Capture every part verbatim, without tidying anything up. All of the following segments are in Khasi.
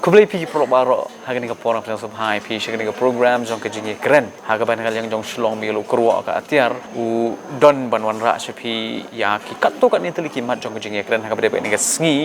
Khublei phi ki paralok baroh, ha kane ka por nga pdiang sngewbha ïa phi sha kane ka program jong ka jingïakren. Ha kaba na ka liang jong Shillong Mail u kyrwoh ka atiar u don ban wanrah sha phi ïa ki katto katne tylli ki mat jong ka jingïakren ha kaba dei bad kane ka sngi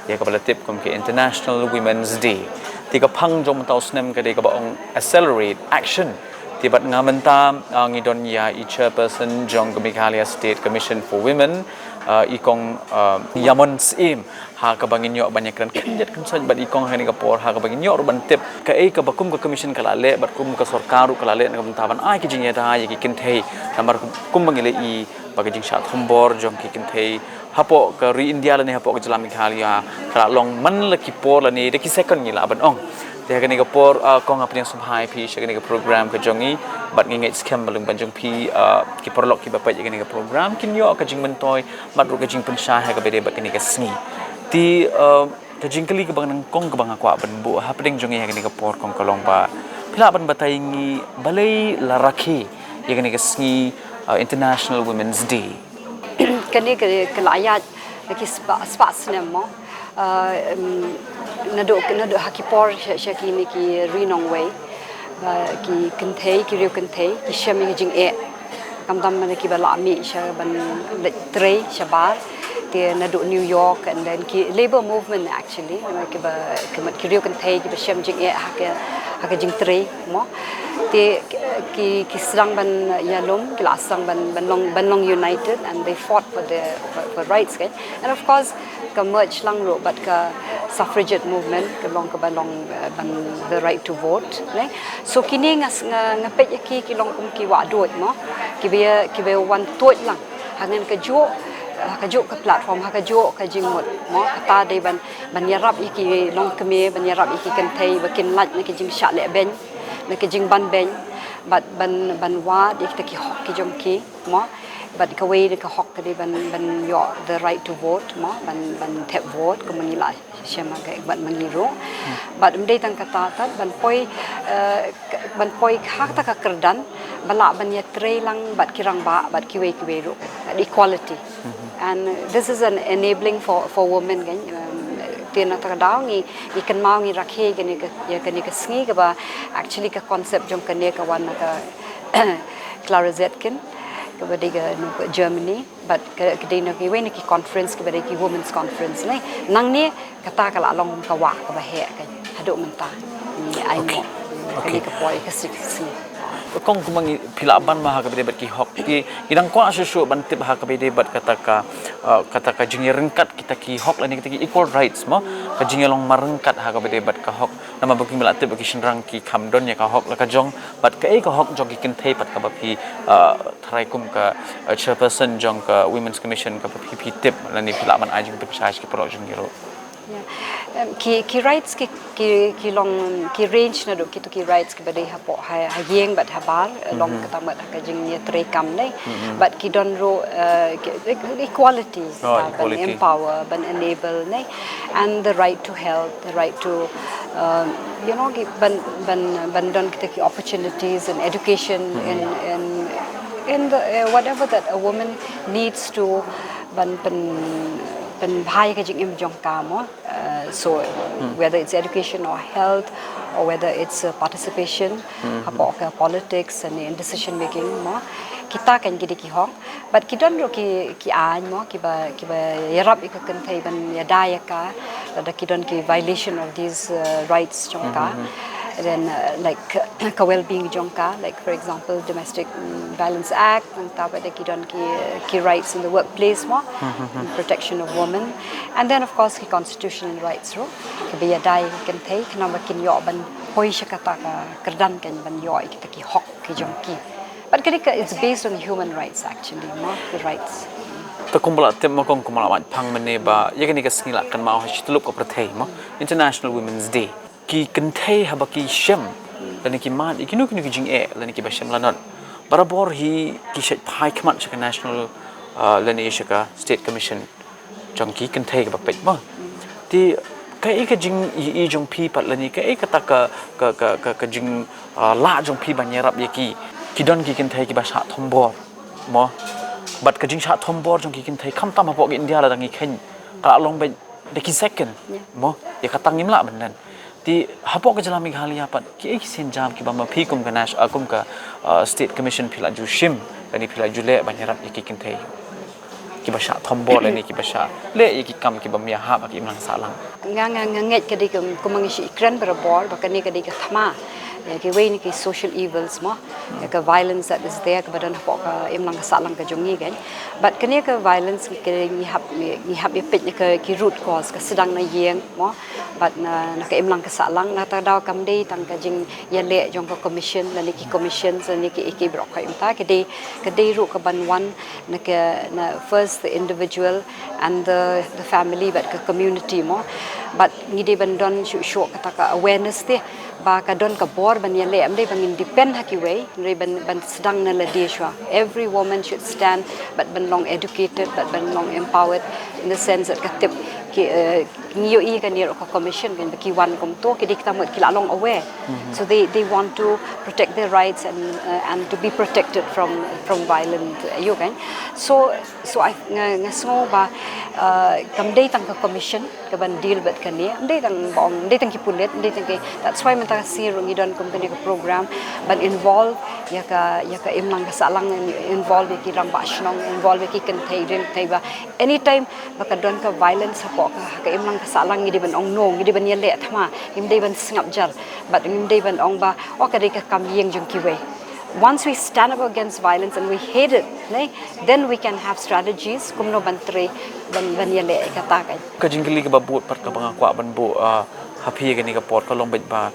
ïa kaba la tip kum ka International Women's Day. Te ka phang jong mynta u snem ka dei kaba ong Accelerate Action. Te bad nga mynta, ah, ngi don ïa i chairperson jong ka Meghalaya State Commission for Women, ah, i kong, ah, Ïamon Syiem, ha kaba ngin ïoh ban ïakren khyndiat khynsoit bad i kong ha kane ka por, ha kaba ngin ïoh ruh ban tip kaei kaba kum ka commission ka la leh bad kum ka sorkar ruh ka la leh na ka bynta ban ai ka jingïada ïa ki kynthei. Namar kum, kumba ngi la ïohi ba ka jingshah thombor jong ki kynthei hapoh ka ri India lane hapoh ka jylla Meghalaya ka la long man la ki por lane da ki second ngi lah ban ong. Te ha kane ka por, ah, kong, nga pdiang sngewbha ïa phi sha kane ka program ka jong ngi bad ngi ngeit skhem ba lum ban jong phi, ah, ki paralok kiba peit ïa kane ka program kin ïoh ka jingmyntoi bad ruh ka jingpynshai ha kaba dei bad kane ka sngi. Te, ah, ka jingkylli kaba nyngkong kaba nga kwah ban buh hapdeng jong ngi ha kane ka por, kong, ka long ba phi lah ban batai ïa ngi balei la rakhe ïa kane ka sngi, ah, International Women's Day. Kane ka, ka la ïaid da ki spah, spah snem mo. Ah, em, naduh, naduh ha ki por sha, sha kine ki ri nongwei. Ba ki kynthei, ki riew kynthei ki shem ïa ka jingeh. Khamtam na kiba lah mih sha ban leit trei shabar. Te naduh New York and then ki labor movement actually, kiba, ki, ki riew kynthei kiba shem jingeh ha ka, ha ka jingtrei mo. Te ki, ki sdang ban ïalum, ki la sdang ban, ban long, ban long united and they fought for the, for, for rights, kan. And of course ka merge lang ruh bad ka suffragette movement, ka long, kaba long, eh, ban the right to vote, ne. So kine nga, nga, nga peit ïa ki, ki long kum ki wahduid mo, kiba, kiba wan tuid lang hangne kajuh, eh, kajuh ka platform, ha kajuh ka jingmut mo. Kata dei ban, ban ïarap ïa ki longkmie, ban ïarap ïa ki kynthei ba kin lait na ka jingshah lehbeiñ, na ka jingbanbeiñ, bad ban, ban wad ïa kita ki hok ki jong ki mo. Bad kawei na ka hok ka dei ban, ban ïoh the right to vote mo, ban, ban thep vote kumba ngi la shem ha ka, bad ma ngi ruh. Bad ym dei tang kata tad, ban poi, eh, k-, ban poi ha kata ka kyrdan ba lah ban ïatrei lang bad ki rangbah bad kiwei kiwei ruh, bad equality. And this is an enabling for, for women, kan. Um, te na kata ka daw ngi, ngi kynmaw, ngi rakhe kane ka, ïa kane ka sngi kaba actually ka concept jong kane ka wan na ka Clara Zetkin, kaba dei ka, na ka Germany, bad ka, ka dei na kiwei na ki conference, kaba dei ki women's conference, ne. Nangne kata ka la long ka wah kaba heh, kan, haduh mynta. Ngi ai mo. Kane ka poi ka sik sik. Kong, kumba ngi, phi lah ban ma ha kaba dei bad ki hok, ki, ngi dang kwah shuh shuh ban tip ha kaba dei bad kata ka, uh, kata ka jingïaryngkat kita ki hok lane kita ki equal rights mo, ka jingïalong marryngkat ha kaba dei bad ka hok. Namar ba ki, ngi lah tip ba ki shynrang ki kham don ïa ka hok la ka jong, bad kaei ka hok jong ki kynthei pat kaba phi, uh, tharai kum ka, uh, chairperson jong ka Women's Commission kaba phi, phi tip lane phi lah ban ai jingpynshai sha ki paralok jong ngi ruh. Yeah. Um, ki, ki rights ki, ki, ki long, ki range naduh kito ki rights kiba dei hapoh ha, ha ïing bad habar, long kata mat ha ka jingïatrei kam, ne. Bad ki don ruh, uh, ki, equality, ban empower, ban enable, ne. And the right to health, the right to, um, you know, ki ban, ban, ban don kita ki opportunities and education in, in, in the, uh, whatever that a woman needs to ban pyn, pynbha ïa ka jingim jong ka mo. Uh, so whether it's education or health or whether it's, uh, participation hapoh ka politics and in decision making mo, kita kan ki dei ki hok. Bad ki don ruh ki, ki aiñ mo, kiba, kiba ïarap ïa ka kynthei ban ïada ïa ka lada ki don ki violation of these, uh, rights jong ka. And then, uh, like, ka well-being jong ka, like, for example, Domestic, mm, Violence Act, nangta pat de ki don ki, ki rights in the workplace mo, protection of women, and then of course ki constitutional rights ruh, kiba ïada ïa ki kynthei khnang ba kin ïoh ban poi sha kata ka kyrdan, kan, ban ïoh ïa kita ki hok ki jong ki. Bad kane ka, it's based on human rights actually, mo, ki rights. Te kumba la tip mo, kong, kumba la wad phang mynne ba ïa kane ka sngi la kynmaw ha shityllup ka pyrthei mo, International Women's Day. Ki kynthei haba ki shem lane ki mad ïa kino kino ki jingeh lane kiba shem lanot, barabor hi ki shait phai khmat sha ka national, uh, lane sha ka state commission jong ki kynthei kaba peit mo. Te kaei ka jingïohi jong phi pat lane kaei kata ka, ka, ka, ka, ka jing, uh, lah jong phi ban ïarap ïa ki, ki don ki kynthei kiba shah thombor mo. Bad ka jingshah thombor jong ki kynthei khamtam hapoh ka India lada ngi kheiñ ka la long beit da ki second mo. Ïa kata ngim lah ban len. Te hapoh ka jylla Meghalaya pat, kiei ki sienjam kiba ma phi kum ka Nash, ah, kum ka, ah, State Commission phi la ju shim, lane phi la ju leh ban ïarap ïa ki kynthei kiba shah thombor lane kiba shah leh ïa ki kam kibym ïahap ha ka imlang sahlang? Nga, nga, nga ngeit ka dei ka, kumba ngi shu ïakren barabor ba kane ka dei ka thma ïa kiwei na ki social evils mo, ïa ka violence that is there kaba don hapoh ka imlang ka sahlang ka jong ngi kan. Bad kane ka violence ka ngi hap, ngi hap ïa peit na ka, ki root cause, ka sdang na ïing mo, bad na, na ka imlang ka sahlang. Na kata ka daw kam dei tang ka jingïaleh jong ka commission lane ki commissions lane ki, ki baroh khoit mynta, ka dei, ka dei ruh kaban wan na ka, na first the individual and the, the family bad ka community mo. Bad ngi dei ban don shuh shuh kata ka awareness te ba ka don ka bor ban ïaleh, ym dei ba ngin depend ha kiwei, hynrei ban, ban sdang na lade shuwa. Every woman should stand, bad ban long educated, bad ban long empowered, in the sense that ka tip ki, eh, ngi ïohi kan ïa ka commission kan ba ki wan kumto, ki dei kita mut ki la long aware. So they, they want to protect their rights and, uh, and to be protected from, from violent, uh, ïoh kan. So, so I, nga, nga sngew ba, uh, kam dei tang ka commission kaban deal bad kane, ym dei tang ba ong, ym dei tang ki pulit, ym dei tang ki. That's why mynta ka sngi ruh ngi don kum kane ka program ban involve ïa ka, ïa ka imlang ka sahlang, involve ïa ki rangbah shnong, involve ïa ki kynthei ri kynthei ba anytime ba ka don ka violence hapoh ka, ka imlang ka sahlang, ngi dei ban ong no, ngi dei ban ïaleh thma, ngim dei ban sngap jar, bad ngim dei ban ong ba, oh, ka dei ka kam ïing jong kiwei. Once we stand up against violence and we hate it, ne, then we can have strategies kumno ban trei, ban, ban ïaleh ïa kata ka. Ka jingkylli kaba bud pat kaba nga kwah ban buh, ah, ha phi kane ka por ka long beit ba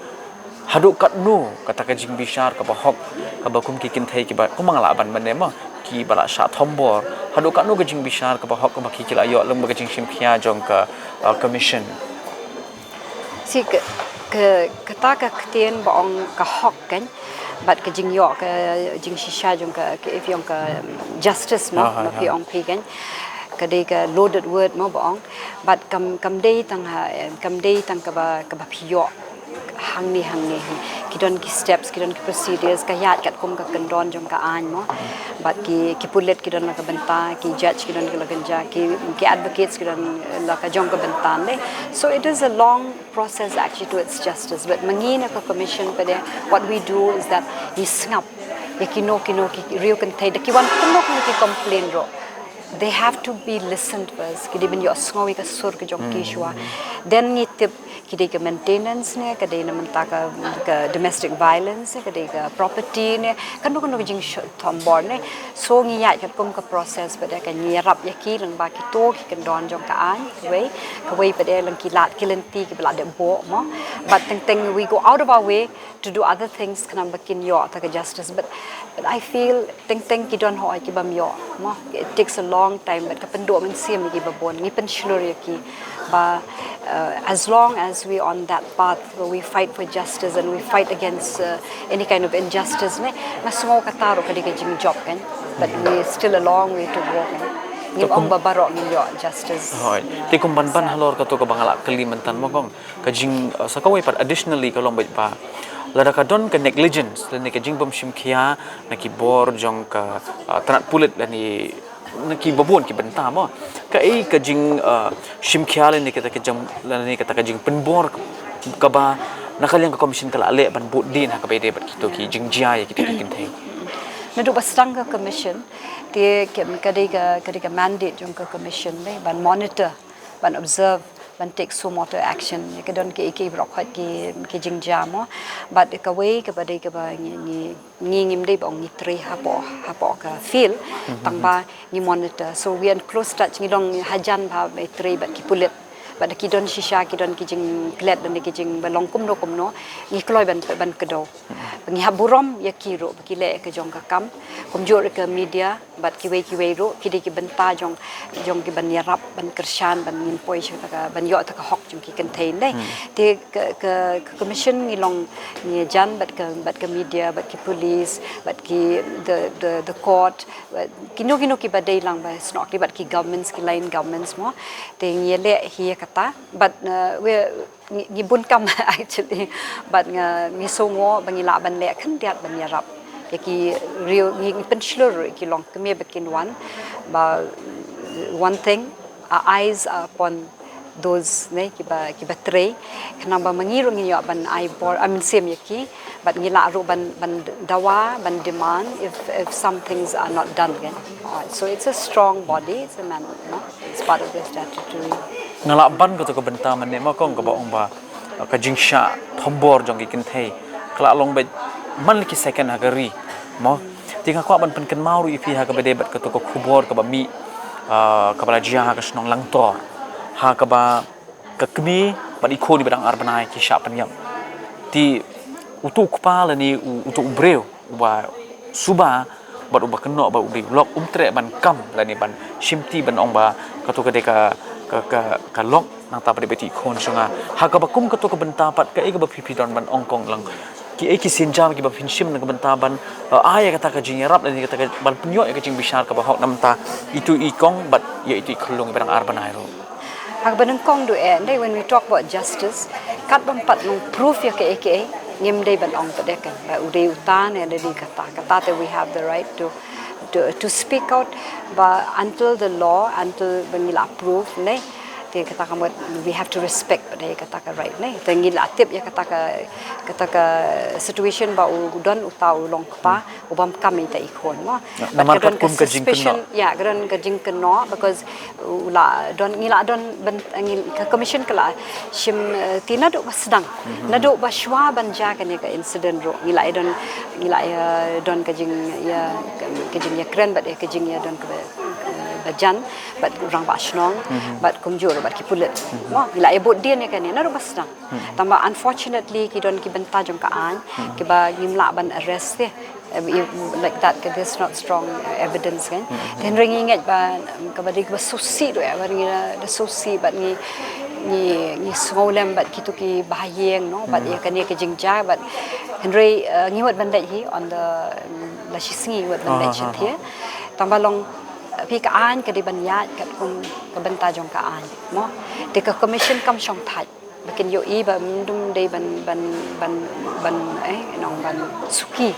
haduh katno kata ka jingbishar kaba hok, kaba kum ki kynthei kiba, kumba nga lah ban mynne mo, kiba la shah thombor, haduh katno ka jingbishar kaba hok kaba ki, ki la ïoh lyngba ka jingshim khia jong ka, uh, commission? Si ka, ka, kata ka ktien ba ong ka hok kan, bad ka jingïoh ka jingshisha jong ka, ka, if ong ka, um, justice mo, ah, ba phi ong phi kan, ka dei ka loaded word mo ba ong. Bad kam, kam dei tang ha, kam dei tang kaba, kaba phi ïoh hangne, hangne, hangne. Ki don ki steps, ki don ki procedures, ka ïaid katkum ka kyndon jong ka aiñ mo. Bad ki, ki pulit ki don la ka bynta, ki judge ki don la ka bynta, ki, ki advocates ki don la ka jong ka bynta ne. So it is a long process actually towards justice. But ma ngi na ka commission pat de, what we do is that ngi sngap ïa kino kino ki riew kynthei da ki wan kumno kumno ki complain ruh. They have to be listened first. Ki dei ban ïohsngew ïa ka sur ka jong ki shuwa. Then ngi tip ki dei ka maintenance ne, ka dei na mynta ka, ka domestic violence, ka dei ka property ne, kano kano ka jingthombor ne. So ngi ïaid katkum ka process pat de, ka ngi ïarap ïa ki lyngba kito ki kyndon jong ka aiñ, kawei, kawei pat de lyngba ki lad ki lynti kiba la dep buh mo. But teng teng we go out of our way to do other things khnang ba kin ïoh ta ka justice. But, but I feel teng teng ki don hooid kibym ïoh mo. It takes a long time, but ka pynduh mynsiem ïa kiba bun, ngi pynshlur ïa ki ba, uh, as long as we on that path where we fight for justice and we fight against, uh, any kind of injustice ne, nga sngew kata ruh ka dei ka jingjop kan. But we still a long way to go kan. Ngim ong ba baroh ngin ïoh justice. Hooid. Te kum ban ban halor kato kaba nga la kylli mynta mo kong. Ka jing, uh, sa kawei pat additionally ka long beit ba lada ka don ka negligence lane ka jingbym shim khia na ki bor jong ka, uh, tnat pulit lane na kiba bun ki bynta mo. Kaei ka jing, uh, shim khia lane kata ka jing, lane kata ka jingpynbor kaba na ka liang ka commission ka la leh ban bud dien ha kaba ïadei bad kito ki jingjia ïa kito ki kynthei? Naduh ba sdang ka commission te ka dei ka, ka dei ka mandate jong ka commission ne ban monitor, ban observe, ban take suo motu action. Ïa ka don ki, ki baroh khoit ki, ki jingjia mo. Bad kawei kaba dei kaba ngi, ngi, ngi ngim dei ba ong ngi trei hapoh, hapoh ka field. Tang ba ngi monitor. So we are in close touch, ngi long hajan ba, ba trei bad ki pulit. Bad ki don shisha, ki don ki jingklet, don ki jingba long kumno kumno. Ngi kloi ban, ban kdew. Ba ngi hap burom ïa ki ruh ba ki leh ïa ka jong ka kam. Kumjuh ruh ka media bad kiwei kiwei ruh ki dei ki bynta jong, jong ki ban ïarap, ban kyrshan, ban ngin poi sha ka, ban ïoh ta ka hok jong ki kynthei ne. Te ka, ka, ka commission ngi long ngi jan bad ka, bad ka media, bad ki police, bad ki the, the, the court, bad kino kino kiba dei lang ba snoh ki bad ki governments, ki line governments mo. Te ngi leh hi ïa kata bad, uh, we ngi, ngi bun kam actually. Bad nga, ngi sngew ba ngi lah ban leh khyndiat ban ïarap ïa ki riew, ngi, ngi pynshlur ïa ki longkmie ba kin wan. Ba one thing, our eyes are upon those ne kiba, kiba trei, khnang ba ma ngi ruh ngin ïoh ban ai bor, I mean, same ïa ki, but ngi lah ruh ban, ban dawa, ban demand if, if some things are not done, kan. Uh, so it's a strong body, it's a man, no? It's part of the statutory. Nga lah ban kato ka bynta mynne ma kong kaba ong ba, uh, ka jingshah thombor jong ki kynthei ka lah long beit man la ki second ha ka ri, mo. Te nga kwah ban pynkynmaw ruh ïa phi ha kaba dei bad kato ka khubor kaba mih, uh, kaba la jia ha ka shnong Langtor, ha kaba ka kmie bad i khun iba dang ar bnai ki shah pynïap. Te uto u kpa lane u, uto u briew uba suba bad uba kynnoh ba u dei u lok, um treh ban kam lane ban shimti ban ong ba kato ka dei ka, ka, ka, ka lok, nangta ba dei beit i khun jong nga. Ha kaba kum kato ka bynta pat kaei kaba phi, phi don ban ong kong lang, kiei ki sienjam kiba phin shim na ka bynta ban, uh, ai ïa kata ka jingïarap lane kata ka ban pynïoh ïa ka jingbishar kaba hok na bynta itu i kong bad ïa itu i khyllung iba dang ar bnai ruh? Ha kaba nyngkong duh eh, dei, when we talk about justice, katba ym pat long proof ïa kaei kaei, ngim dei ban ong pat de, kan, ba u dei uta ne u dei kata. Kata te we have the right to, to, to speak out, ba until the law, until ba ngi la proof ne, te kata ka mut we have to respect pat de kata ka right ne. Te ngi la tip ïa kata ka, kata ka situation ba u don uta u long kpa, u bam kam ïa ita i khun, mo. Namar ka don ka suspicion, ïa, ka don ka jingkynnoh, because u la don, ngi la don, ngi, ka commission ka la shim, eh, te naduh ba sdang, naduh ba shuwa ban jia kane ka incident ruh ngi la don, ngi la, eh, don ka jing, ïa, ka, ka jingïakren bad ïa ka jingïadon kaba, eh, ba jan bad u rangbah shnong bad kumjuh ruh bad ki pulit, mo. Ngi la ïa bud dien ïa kane naduh ba sdang. Tangba unfortunately ki don ki bynta jong ka aiñ kiba ngim lah ban arrest te, eh, like that, ka there's not strong, eh, evidence, kan. Te hynrei ngi ngeit ba, um, kaba dei kaba sngewsih duh eh, ba ngi da, da sngewsih bad ngi, ngi, ngi sngewlem bad kito ki bahaïing, no, bad ïa kane ka jingjia, bad hynrei, eh, ngi wat ban leit hi on the, um, la shisngi ngi wat ban leit shatei. Tangba long, eh, phi, ka aiñ ka dei ban ïaid katkum ka bynta jong ka aiñ, mo. Te ka commission kam shong thait ba kin ïohi ba ym dum dei ban, ban, ban, ban, eh, nong ban suki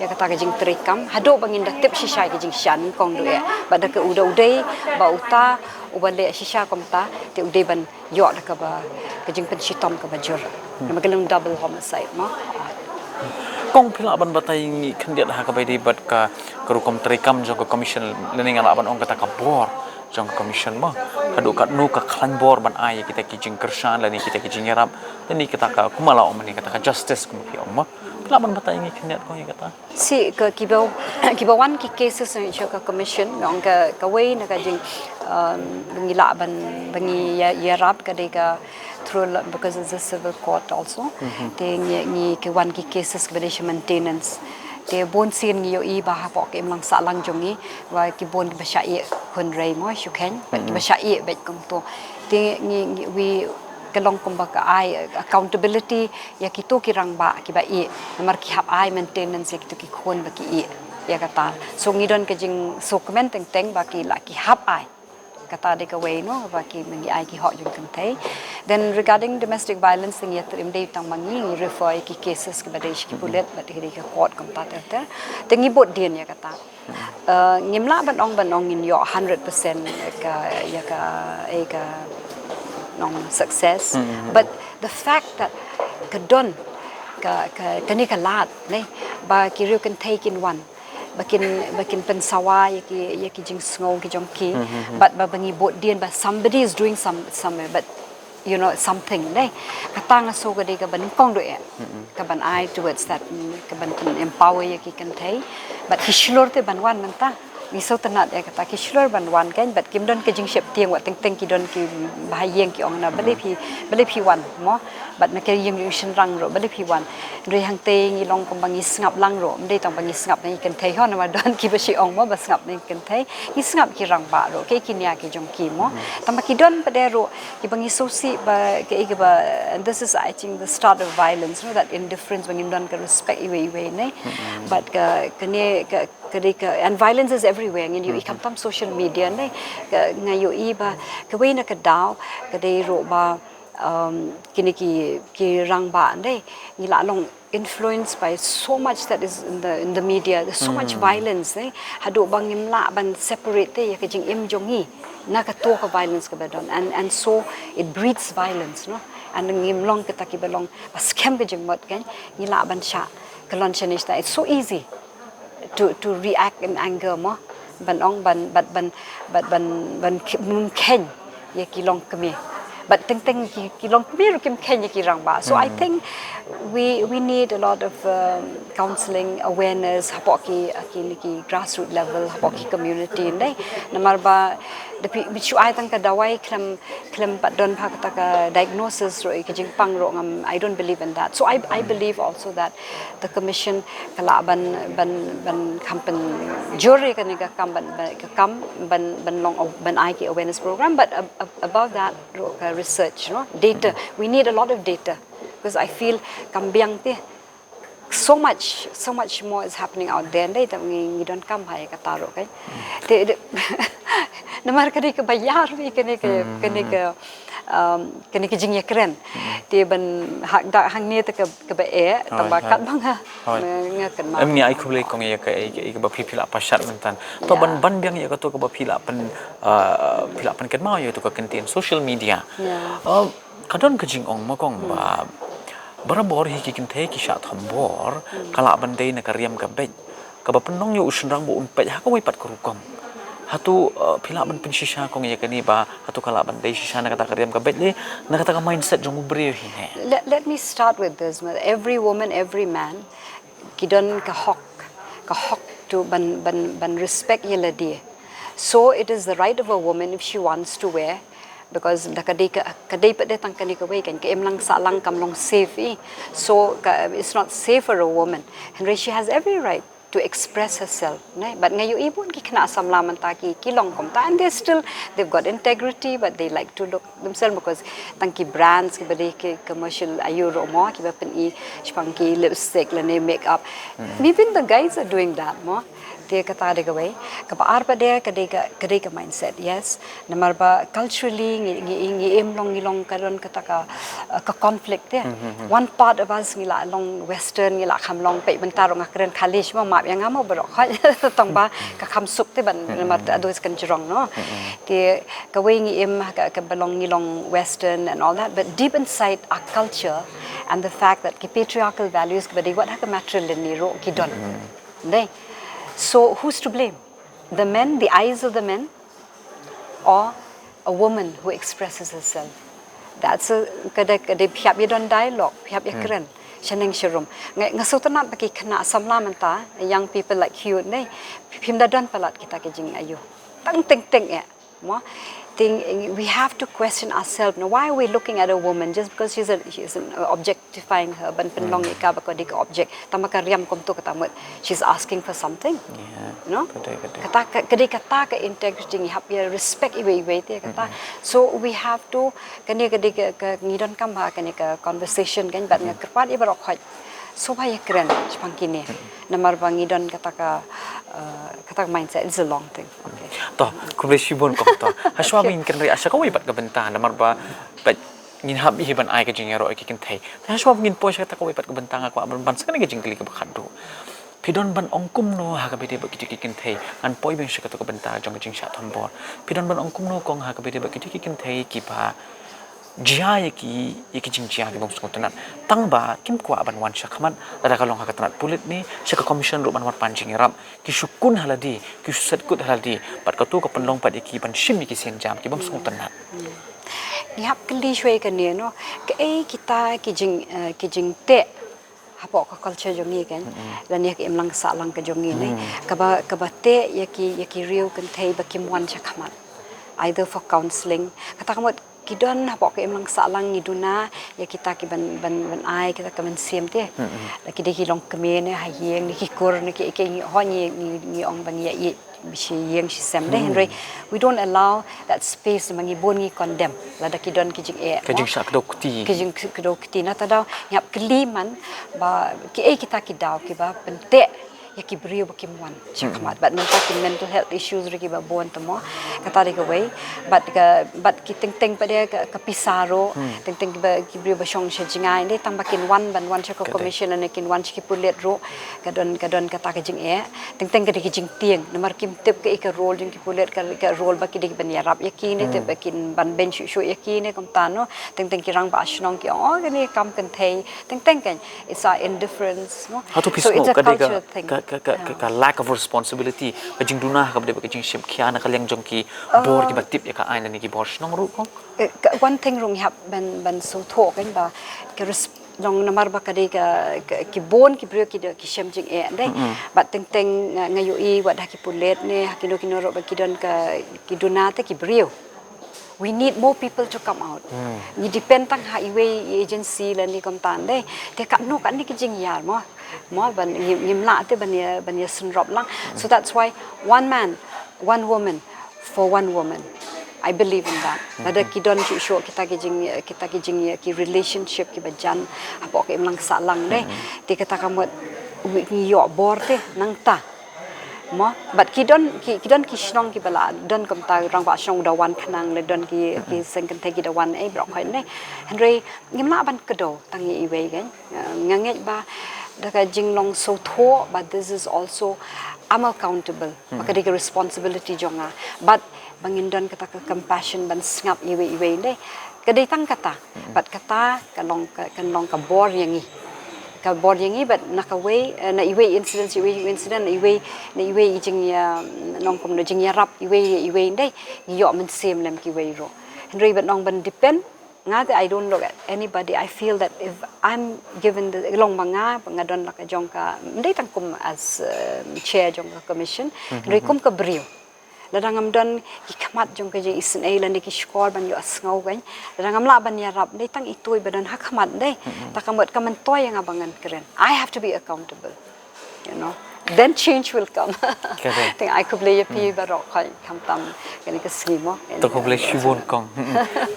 ïa kata ka jingtrei kam haduh ba ngin da tip shisha ïa ka jingshisha, kong duh eh, ba da ka u da u dei ba uta uba leh shisha kumta te u dei ban ïoh da kaba, ka jingpynshitom kaba jur. Namar ka long double homicide, mo. Kong, phi lah ban batai ngi khyndiat ha kaba ïadei bad ka, ka rukom trei kam jong ka commission, lane nga lah ban ong kata ka bor jong ka commission, mo. Haduh katno ka khlaiñ bor ban ai ïa kita ki jingkyrshan lane kita ki jingïarap lane kita ka, kumba la ong mynne, kata ka justice kumba phi ong, mo. Phi lah ban batai ngi khyndiat, kong, ïa kata? Si, ka, kiba, kiba wan ki cases na sha ka commission, ong ka, kawei na ka jing, um, ba ngi lah ban, ba ngi ïa, ïarap ka dei ka through la, because it's a civil court also. Te ngi, ngi, ki wan ki cases kiba dei sha maintenance. Te bun sien ngi ïohi ba hapoh ka imlang sahlang jong ngi, wa ki bun kiba shah ïeh khun rei, mo, shu kheiñ, bad kiba shah ïeh bad kumto. Te ngi, ngi, wi, ka long kumba ka ai accountability ïa kito ki rangbah kiba ïeh, namar ki hap ai maintenance ïa kito ki khun ba ki ïeh, ïa kata. So ngi don ka jingsngewkmen teng teng ba ki lah, ki hap ai. Kata dei kawei, no, ba ki, ngi ai ki hok jong kynthei. Then regarding domestic violence, ngi ïa trei, ym dei tang ma ngi, ngi refer ïa ki cases kiba dei sha ki pulit bad ki dei ka court kumta ter ter. Te ngi bud dien ïa kata. Uh, ngim lah ban ong, ban ong ngin ïoh hundred percent ka, ïa ka, eh, ka nong success. But the fact that ka don ka, ka, kane ka lad, ne, ba ki riew kynthei kin wan, ba kin, ba kin pynsawa ïa ki, ïa ki jingsngew ki jong ki, bad ba, ba ngi bud dien ba somebody is doing some, somewhere, but you know, something, dei. Kata nga sngew ka dei kaba nyngkong duh eh, kaban ai towards that, mm, kaban empower ïa ki kynthei. Bad ki shlur te ban wan mynta. Ngi sngewtynnat ïa kata, ki shlur ban wan, kan, bad kim don ka jingsheptieng, wat teng teng ki don ki bahaïing ki ong na balei phi, balei phi wan, mo. Bad na ka ïing shynrang ruh balei phi wan. Hynrei hangtei ngi long kumba ngi sngap lang ruh, ym dei tang ba ngi sngap na ki kynthei, hynrei namar don kiba shu ong, mo, ba sngap na ki kynthei. Ngi sngap ki rangbah ruh, ki, ki nia ki jong ki, mo. Tang ba ki don pat de ruh kiba ngi sngewsih ba, ka, kiba, and this is, I think, the start of violence, you know, that indifference, ba ngim don ka respect iwei iwei, ne. Bad ka, kane ka, ka dei ka, and violence is everywhere. Ngin ïohi khamtam social media, ne. Ka, nga ïohi ba kawei na ka daw ka dei ruh ba, um, kine ki, ki rangbah, dei, ngi la long influenced by so much that is in the, in the media. There's so much violence, dei. Haduh ba ngim lah ban separate te ïa ka jingim jong ngi na kato ka violence kaba don. And, and so it breeds violence, no? And ngim long kita kiba long ba skhem ka jingmut, kan? Ngi lah ban shah kyllon shane shata. It's so easy to, to react in anger, mo, ban ong, ban, ban, ban, ban, ban, ban ki-, ban kheiñ ïa ki longkmie. But teng teng ki, ki longkmie ruh kim kheiñ ïa ki rangbah. So I think we, we need a lot of, um, counseling, awareness hapoh ki, ki, ki grassroots level, hapoh ki community, dei. Namar ba da phi, phi shu ai tang ka dawai khlem, khlem pat don pat kata ka diagnosis ruh, ka jingpang ruh, ngam, I don't believe in that. So I, I believe also that the commission ka lah ban, ban, ban kham pynjur ïa kane ka kam, ban, ban, ka kam, ban, ban long, ban ai ki awareness program, but ab-, ab-, above that ruh ka research, no? Data. We need a lot of data because I feel kam biang te so much, so much more is happening out there, dei, te ngi, ngi donkam bha ïa kata ruh, kan? Te, te, namar ka dei kaba ïar bha kane ka, kane ka, um, kane ka jingïakren. Te ban hap da hangne te ka, kaba eh, tang ba kat ba nga, nga kynmaw. Em, ngi ai khublei kong ïa ka, ïa ka, ïa kaba phi, phi la pashat mynta. To ban, ban biang ïa kato kaba phi la pyn, uh, phi la pynkynmaw ïa kato ka kyntien social media. Uh, ka don ka jingong, mo kong, ba barabor hi ki kynthei ki shah thombor, ka lah ban dei na ka riam ka beit, kaba pynlong ïa u shynrang ba un peit ha kawei pat ka rukom. Hato, uh, phi lah ban pynshisha kong ïa kane ba hato ka lah ban dei shisha na kata ka riam ka beit lei, na kata ka mindset jong u briew hi ne? Let, let me start with this, ma. Every woman, every man ki don ka hok, ka hok to ban, ban, ban respect ïa lade. So it is the right of a woman if she wants to wear, because da ka dei ka, ka dei pat de tang kane kawei, kan, ka imlang sahlang kam long safe, i. So ka, it's not safe for a woman. Hynrei she has every right to express herself, ne? But nga ïohi bun ki khynnah samla mynta ki, ki long kumta, and they still, they've got integrity, but they like to look themselves, because tang ki brands kiba dei ki commercial aiu ruh, mo, kiba pyni shaphang ki lipstick lane makeup. Even the guys are doing that, mo. Te kata de kawei. Kaba ar pat de ka dei ka, ka dei ka mindset, yes. Namar ba culturally ngi, ngi, ngi im long, ngi long ka don kata ka, uh, ka conflict, te. One part of us ngi la long western, ngi la kham long, peit mynta ruh nga kren khlieh, mo, map ïa nga, mo, baroh khoit. Tang ba ka kham suk te ban, namar te ado is kan jrong, no. Te kawei ngi im ha ka, kaba long, ngi long western and all that, but deep inside our culture and the fact that ki patriarchal values kiba dei wat ha ka matrilineal ruh ki don. Dei. So who's to blame? The men, the eyes of the men, or a woman who expresses herself? That's a, ka dei, ka dei phi hap ïa don dialogue, phi hap ïa kren shaneng sharum. Nga, nga sngewtynnat ba ki khynnah samla mynta, young people like you, ne, phim da don palat kita ki jingaiu. Tang teng teng, eh. Mo, think we have to question ourselves. Now, why are we looking at a woman just because she's a, she's an, uh, objectifying her, ban pynlong ïa ka ba ka dei ka object? Tang ba ka riam kumto, kata mut she's asking for something. Yeah. No? Ka dei, ka dei. Kata ka, ka dei kata ka integrity, ngi hap ïa respect iwei iwei te kata. So we have to, kane ka dei ka, ka ngi donkam bha kane ka conversation, kan, bad nga kyrpad ïa baroh khoit, sngewbha ïa kren shaphang kine. Namar ba ngi don kata ka, uh, kata ka mindset, it's a long thing. Okay. To, khublei shibun kong, to. Hashwa ba ngin kynriah sha kawei pat ka bynta, namar ba, ba ngin hap hi ban ai ka jingïaroh ïa ki kynthei. Hashwa ba ngin poi sha kata kawei pat ka bynta, nga kwah ban, ban sa kane ka jingkylli kaba khatduh. Phi don ban ong kumno ha kaba ïadei bad kito ki kynthei? Ngan poi biang sha kato ka bynta jong ka jingshah thombor. Phi don ban ong kumno kong ha kaba ïadei bad kito ki kynthei kiba jia ïa ki, ïa ki jingjia ki bym sngewtynnat, tang ba kim kwah ban wan shakhmat, lada ka long ha ka tnat pulit ne sha ka commission ruh ban wan pan jingïarap. Ki shu kun ha lade, ki shu set kut ha lade, bad kato ka pynlong pat ïa ki ban shim ïa ki sienjam ki bym sngewtynnat. Ngi hap kylli shwa ïa kane, no, kaei kita ki jing, eh, ki jingteh hapoh ka culture jong ngi, kan? Lane ka imlang sahlang ka jong ngi, ne, kaba, kaba teh ïa ki, ïa ki riew kynthei ba kim wan shakhmat, either for counselling. Kata ka mut ki don hapoh ka imlang sahlang, ngi duna ïa kita ki ban, ban, ban ai kita ka mynsiem te. La ki dei ki longkmie ne ha ïing, ne ki kur, ne ki, ki, ngi, ho, ngi, ngi, ngi ong ba ngi ïa ïeit shi ïing shi sem, dei, hynrei we don't allow that space, ma, ngi bun ngi condemn lada ki don ki jingeh, ka jingshah kdew kti. Ka jingkdew kti. Nangta daw ngi hap kylli man ba kiei kita ki daw kiba pynteh ïa ki briew ba kim wan shakhmat. Bad mynta ki mental health issues ruh kiba bun te mo, kata dei kawei. Bad ka, bad ki teng teng pat de ka, ka pisa ruh, teng teng kiba, ki briew ba shong sha jngai, dei tang ba kin wan, ban wan sha ka commission, ne kin wan sha ki pulit ruh, ka don, ka don kata ka jingeh. Teng teng ka dei ka jingtieng, namar kim tip kaei ka role jong ki pulit, ka, ka role ba ki dei ban ïarap ïa ki, ne tip ba kin ban beiñ shuh shuh ïa ki, ne kumta no. Teng teng ki rangbah shnong ki ong, oh, kane kam kynthei. Teng teng kan, it's our indifference, no? Hato phi sngew ka dei ka, ka, ka, ka, ka lack of responsibility, ka jingduna ha kaba dei bad ka jingshim khia na ka liang jong ki bor kiba tip ïa ka aiñ lane ki bor shnong ruh ko? Eh, ka, one thing ruh ngi hap ban, ban sngewthuh kan ba ka res-, long namar ba ka dei ka, ka, ki bun ki briew ki da, ki shem jingeh dei. Bad teng teng nga, nga ïohi wat ha ki pulit ne ha kino kino ruh ba ki don ka, ki duna te ki briew. We need more people to come out. Ngi depend tang ha iwei i agency lane kumta dei. Te katno katne ki jingïar mo. Mo ban ngi, ngim lah te ban ïa, ban ïa synrop lang. So that's why one man, one woman for one woman. I believe in that. Lada ki don shuh shuh kita ki jing, kita ki jing, ki relationship kiba jan hapoh ka imlang sahlang dei. Te kata ka mut ngi ïoh bor te nangta. Mo, bad ki don, ki, ki don ki shnong kiba la don kumta, rangbah shnong da wan khnang, lane don ki, ki seng kynthei ki da wan, eh, baroh khoit ne. Hynrei ngim lah ban kdew tang ïa iwei kan. Nga ngeit ba da ka jinglong sngewthuh ba this is also, I'm accountable. Ba ka dei ka responsibility jong nga. Bad ba ngin don kata ka compassion ban sngap iwei iwei dei. Ka dei tang kata. Bad kata ka long ka, kan long ka bor ïa ngi. Ka bor ïa ngi bad na kawei, eh, na iwei incident, iwei incident, na iwei, na iwei i jingïa, nongkum na jingïarap iwei, iwei dei. Ngi ïoh mynsiem lem kiwei ruh. Hynrei bad nong ban depend, nga te I don't look at anybody. I feel that if I'm given the, long ba nga, ba nga don la ka jong ka, dei tang kum as, eh, chair jong ka commission, hynrei kum ka briew. Lada ngam don ki khmat jong ka jingisynei lane ki shkor ban ïohsngew kan. Lada ngam lah ban ïarap, dei tang itu iba don ha khmat dei. Ta ka mut ka myntoi ïa nga ba ngan kren. I have to be accountable. You know. Then change will come. Correct. Te ai khublei ïa phi baroh khoit khamtam kane ka sngi mo. To khublei shibun kong.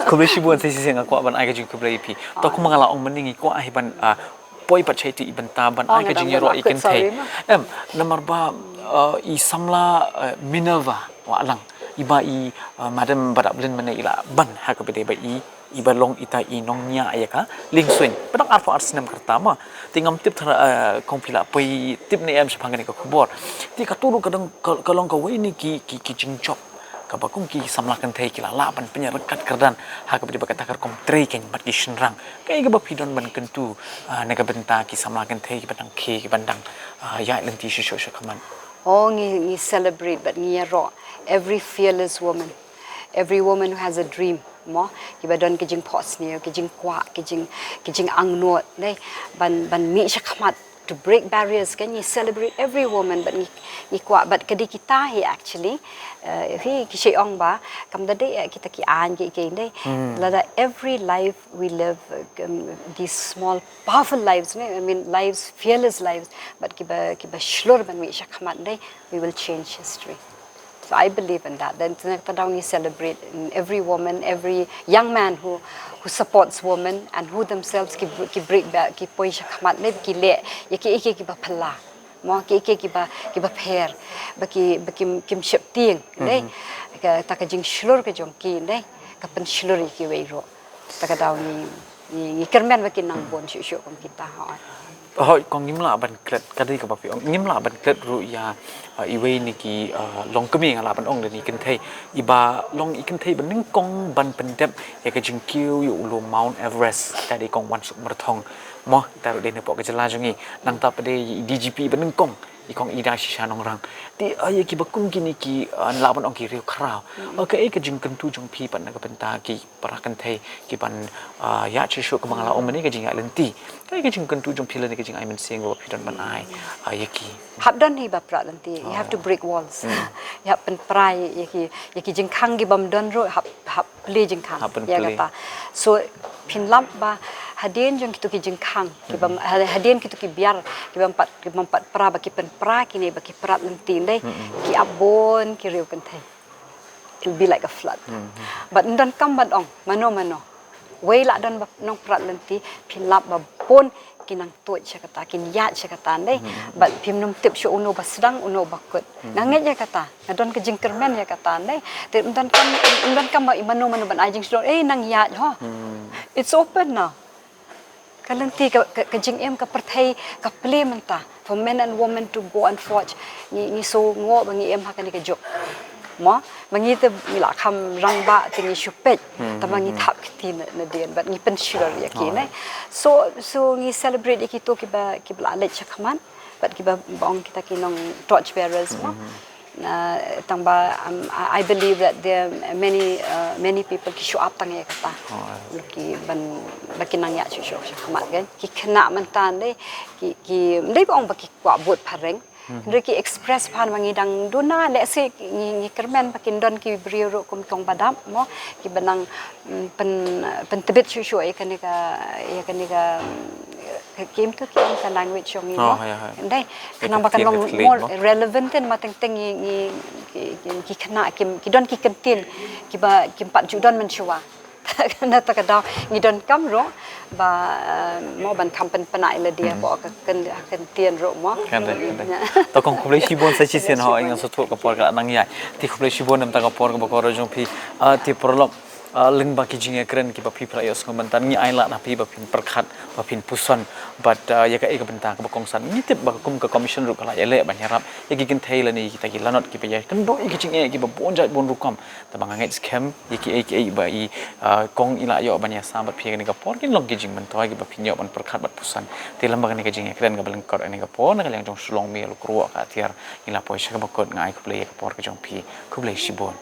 Khublei shibun, sa shisien nga kwah ban ai ka jingkhublei ïa phi. To kumba nga la ong mynne ngi kwah hi ban, ah, poi pat sha itu i bynta ban ai ka jingïaroh ïa ki kynthei. Em, namar ba, eh, i samla, eh, Minerva Wahlang, iba i, eh, Madam Badaplin mynne i la ban ha kaba dei ba i, iba long ita i nongñiah ïa ka liengsuiñ. Ba dang arphew ar snem ka rta ma. Te ngam tip thymmai, eh, kong phi la poi tip ne em shaphang kane ka khubor. Te kato ruh ka dang ka, ka long kawei na ki, ki, ki jingjop kaba kum ki samla kynthei ki la lah ban pynïaryngkat kyrdan ha kaba dei ba kata ka rukom trei keiñ bad ki shynrang. Kaei kaba phi don ban kyntu, ah, na ka bynta ki samla kynthei kiba dang khie, kiba dang, ah, ïaid lynti shuh shuh shakhmat? Oh, ngi, ngi celebrate bad ngi ïaroh every fearless woman, every woman who has a dream. Mo, kiba don ki jingphohsniew, ki jingkwah, ki jing, ki jingangnud, dei, ban, ban mih shakhmat, to break barriers, kan ngi celebrate every woman, bad ngi, ngi kwah, bad ka dei kita hi actually, eh, hi ki shei ong ba, kam da dei, eh, kita ki aiñ ki, ki dei. Lada every life we live, um, these small powerful lives, ne? I mean, lives, fearless lives, bad kiba, kiba shlur ban mih shakhmat dei, we will change history. So I believe in that. Then tang kata daw ngi celebrate in every woman, every young man who, who supports women and who themselves ki, ki break ba, ki poi shakhmat ne, ki leh ïa kiei kiei kiba phylla. Mo, kiei kiei kiba, kiba pher, ba ki, ba kim, kim sheptieng, ne? Kata ka jingshlur ka jong ki, ne? Ka pynshlur ïa kiwei ruh. Ta ka daw ngi, ngi, ngi kyrmen ba kin nang bun shuh shuh kum kita, hooid. Hooid, kong, ngim lah ban klet, ka dei kaba phi ong, ngim lah ban klet ruh ïa, uh, iwei na ki, uh, longkmie, nga lah ban ong, lane i kynthei, iba long i kynthei ba nyngkong ban pyndep ïa ka jingkiew ïa u lum Mount Everest, ka dei kong Wansuk Myrthong. Mo, ita ruh dei na poh ka jylla jong ngi, nangta pat dei i D G P ba nyngkong, i kong Ida Shisha Nongrang. Te, uh, ïa kiba kum kine ki, uh, lah ban ong ki riewkhraw. Uh, kaei ka jingkyntu jong phi pat na ka bynta ki para kynthei kiban, ah, ïaid shuh shuh kumba nga la ong mynne, ka jingïaid lynti. Kaei ka jingkyntu jong phi lane ka jingai mynsiem kaba phi don ban ai, ah, ïa ki? Hap don hi ba prah lynti. You have to break walls. You hap pynpra ïa ki, ïa ki jingkhang ki bym don ruh, hap, hap plie jingkhang. Hap pynplie. Ïa kata. So phin lap ba hadien jong kito ki jingkhang, ki bym, ha-, hadien kito ki biar ki bym pat, ki bym pat pra, ba ki pynpra kine, ba ki prah lynti, dei, ki ap bun ki riew kynthei. It'll be like a flood. Bad ym donkam ban ong mano mano. Wei lah don ba nongprat lynti, phin lap ba bun ki nang tuid sha kata, kin ïaid sha kata, ndei. Bad phim num tip shuh uno ba sdang, uno ba kut. Nga ngeit ïa kata, nga don ka jingkyrmen ïa kata, ndei. Te ym don kam, ym don kam ba i mano mano ban ai jingshlur, eh, nang ïaid ho. It's open now. Ka lynti ka, ka, ka jingim ka pyrthei ka plie mynta. For men and women to go and forge. Ngi, ngi sngew ba ngi im ha kane ka juk. Mo, ma ngi te ngi la kham rangbah te ngi shu peit. Tangba ngi thap kti na, nadien bad ngi pynshlur ïa ki, ne. So, so ngi celebrate ïa kito kiba, kiba la leit shakhmat. Bad kiba, ba ong kita ki nong torch bearers, mo. Na, tangba, um, I, I believe that there are many, uh, many people ki shu ap tang ïa kata. Ki ban, ba ki nang ïaid shuh shuh shakhmat, kan. Ki khynnah mynta, ndei, ki, ki, ndei ba ong ba ki kwah bud phareng. Hynrei ki express phan ba ngi dang duna, lehse ngi, ngi kyrmen ba kin don ki briew ruh kum ki ong ba dap, mo, kiba nang, mm, pyn, pyntbit shuh shuh ïa kane ka, ïa kane ka, mm, ki, kim tu ki ong ka language jong ngi, mo. Ndei, khnang ba kan long more relevant, kan, ma teng teng ngi, ngi, ki, ki, ki khynnah, ki, ki don ki kyntien kiba kim pat ju don mynshuwa. Na kata ka daw ngi donkam ruh ba, eh, mo, ban kham pynpynïaid ïa lade hapoh ka kyn-, kyntien ruh, mo. Kan dei, kan dei. To kong, khublei shibun sa shisien, ho, ngan sngewthuh ka por ka la nang ïaid. Te khublei shibun namar ka por kaba kordor jong phi. Ah, te paralok, ah, lyngba ki jingïakren kiba phi, phi la ïohsngew mynta, ngi ailad na phi ba phin pyrkhat, ba phin puson bad, ah, ïa kaei ka bynta kaba kongsan. Ngi tip ba kum ka commission ruh ka la ïaleh ban ïarap ïa ki kynthei lane kita ki lanot kiba ïakynduh ïa ki jingeh kiba bun jait bun rukom. Tangba nga ngeit skhem ïa kiei kiei ba i, ah, kong i la ïoh ban ïasam bad phi ha kane ka por kin long ki jingmyntoi kiba phin ïoh ban pyrkhat bad puson. Te lyngba kane ka jingïakren kaba lyngkot ha kane ka por, na ka liang jong Shillong Mail, u Kyrwoh Kahtiar, ngi la poi sha kaba kut. Nga ai khublei ïa ka por ka jong phi. Khublei shibun.